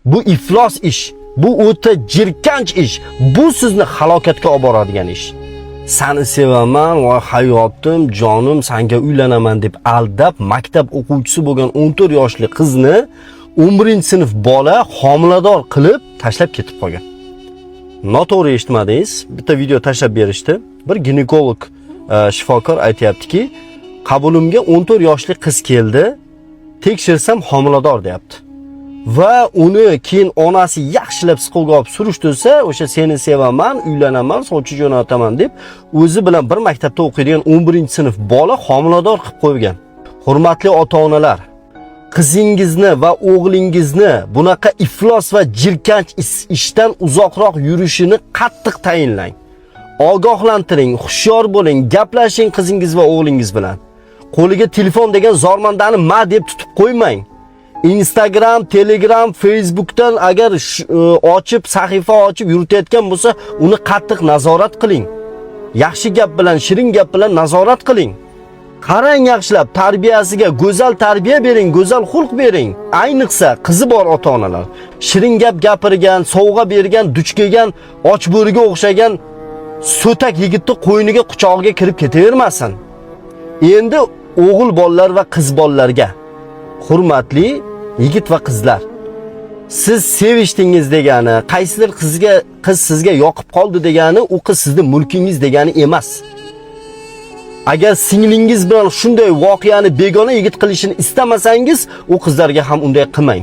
Bu iflos ish, bu o'ta jirkanch ish, bu sizni halokatga olib boradigan ish. Seni sevaman va hayotim, jonim, sanga uylanaman deb aldab, maktab o'quvchisi bo'lgan 14 yoshli qizni 11-sinf bola homilador qilib tashlab ketib qolgan. Noto'g'ri eshitmadingiz. Bitta video tashlab berishdi. Bir ginekolog shifokor aytayaptiki, qabulimga 14 yoshli qiz keldi. Tekshirsam homilador deyapti. Va uni keyin onasi yaxshilab siquvga olib surishtirsa, o'sha seni sevaman, uylanaman, sovchi jo'nataman deb o'zi bilan bir maktabda o'qiydigan 11-sinf bola homilador qilib qo'ygan. Hurmatli ota-onalar, qizingizni va o'g'lingizni bunaqa iflos va jirkanch ishdan uzoqroq yurishini qattiq tayinlang. Ogohlantiring, hushyor bo'ling, gaplashing qizingiz va o'g'lingiz bilan. Qo'liga telefon degan zormandani ma deb tutib qo'ymang. Instagram, Telegram, Facebookdan agar ochib, sahifa ochib yuritayotgan bo'lsa, uni qattiq nazorat qiling. Yaxshi gap bilan, shirin gap bilan nazorat qiling. Qarang yaxshilab tarbiyasiga, go'zal tarbiya bering, go'zal xulq bering. Ayniqsa qizi bor ota-onalar. Shirin gap gapirgan, sovg'a bergan, duch kelgan och bo'riga o'xshagan so'tak yigitni qo'yniga, quchog'iga kirib ketavermasin. Endi o'g'il bolalar va qiz bolalarga, hurmatli yigit va qizlar, siz sevishdingiz degani, qaysidir qizga, qiz sizga yoqib qoldi degani, u qiz sizni mulkingiz degani emas. Agar singlingiz bilan shunday voqeani begona yigit qilishini istamasangiz, u qizlarga ham unday qilmang.